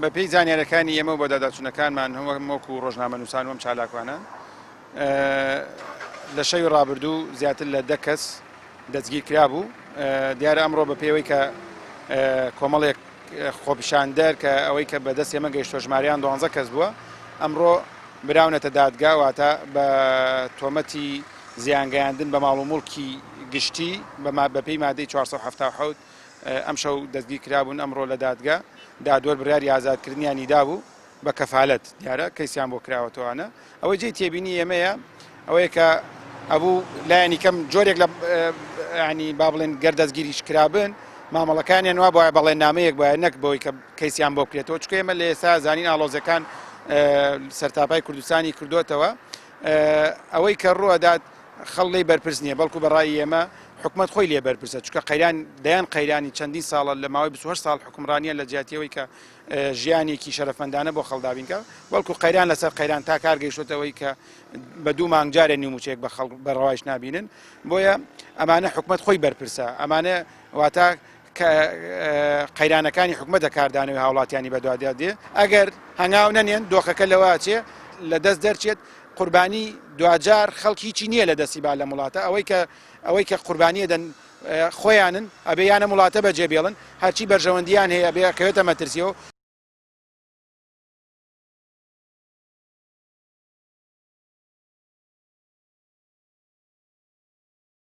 بەپێی زانیارەکانی ئێمە و بەدواداچوونەکانمان وەکو ڕۆژنامەنووسان و ئەم چالاکوانە لە شەوی ڕابردوو زیاتر لە دە کەس دەستگیر کرابوو دیارە ئەمڕۆ بە پێوەی کە کۆمەڵێک خۆپیشاندەر کە ئەوەی کە بەدەست ئێمە گەیشتۆ ژماریان دوانزە کەس بووە ئەمڕۆ براونەتە دادگا واتە بە تۆمەتی زیانگەیاندن بە ماڵ و موڵکی گشتی بەپێی مادەی 477 ئەمشەو دەستگیر کرابوون ئەمڕۆ لە دادگا دادوەر بڕیاری ئازادکردنیانی دابوو بە کەفالەت دیارە کەیسیان بۆ کراوەتەوانە ئەوەی جێی تێبینی ئێمەیە ئەوەیە کە ئەبوو لایەنی کەم جۆرێک لە ینی با بڵێن گەر دەستگیریش کرابن مامەڵەکانیان وا بۆیە بەڵێننامەیەک بایە نەک بەوەی کە کەیسیان بۆ بکرێتەوە چکە ئێمە لە ئێستا زانین ئاڵۆزەکان سەرتاپای کوردستانی کردوتەوە ئەوەی کە ڕوەدات خەڵک لێی بەرپرس نییە، بەڵکو بە ڕای ئێمە حکومەت خۆی لێ بەرپرسە، چونکە قەیران دەیان قەیرانی چەندین ساڵە لە ماوەی 28 ساڵ حوکمڕانییە لە جیاتی ئەوەی کە ژیانێکی شەرەفمەندانە بۆ خەڵک دابین کا، بەڵکو قەیران لەسەر قەیران تا کار گەیشتۆتە ئەوەی کە بە دوو مانگ جارێ نیو مووچەیەک بە خەڵک بە ڕەوایش نابینن، بۆیە ئەمانە حکومەت خۆی بەرپرسە، ئەمانە واتە کە قەیرانەکانی حکومەتە کاردانەوەی هاوڵاتیانی بەدوادا دێ، ئەگەر هەنگاو نەنێن دۆخەکە لەوە ئەچێ لە دەست دەرچێت، قوربانی دواجار خەڵک هیچی نییە لە دەستی با لەم وڵاتە ئەوەی کە ئەوەی کە قوربانیە دەن خۆیانن ئەبێ یان ئەم وڵاتە بەجێ بێڵن هەرچی بەرژەوەندیان هەیە ئەبێ ئەکەوێتە مەترسیەوە.